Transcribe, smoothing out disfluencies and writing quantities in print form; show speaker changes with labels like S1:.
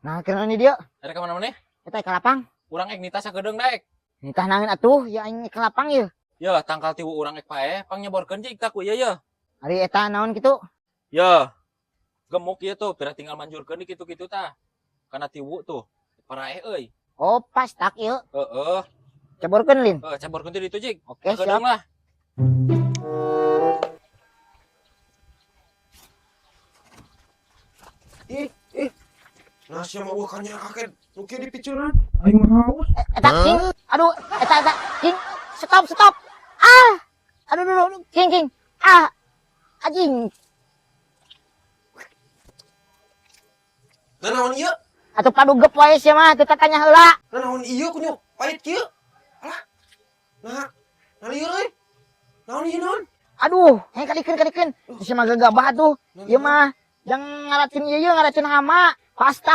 S1: Nah, kira ini dia.
S2: Erek ka mana maneh?
S1: Eta ka lapang.
S2: Urang ek nitah sakedeung daek.
S1: Nitah naon atuh, ya aing ka lapang ieu.
S2: Ya, tangkal tiwu urang ek paeh, pang nyeborkeun cik tak ku ieu ye.
S1: Ari eta naon kitu?
S2: Ya. Gemuk ieu tuh, pira tinggal manjurkeun di kitu-kitu tah. Kana tiwu tuh. Paraeh euy.
S1: Oh, pas tak ieu.
S2: Heeh.
S1: Ceborkeun lin.
S2: Heuh, ceborkeun teh ditu cik.
S1: Oke, siap.
S2: Sakedeung lah.
S3: Ih, ih. Nah, sia mah eueuh kanya kaget. Nu kieu dipicunan. Aing mah haus.
S1: Eta king. Aduh, eta eta king. Stop, stop. Ah. Aduh, aduh, aduh, king, king. Ah. Anjing.
S3: Nah, naon ieu?
S1: Atuh padugep wae sia mah teu tatanya heula.
S3: Nah, naon ieu kunyu pahit kieu? Alah. Nah, nah lieur euy. Naon ieu naon?
S1: Aduh, hei kalikeun kalikeun. Sia mah gegabah atuh. Ieu mah jang ngaracun ieu ieu ngaracun hama. Pasta.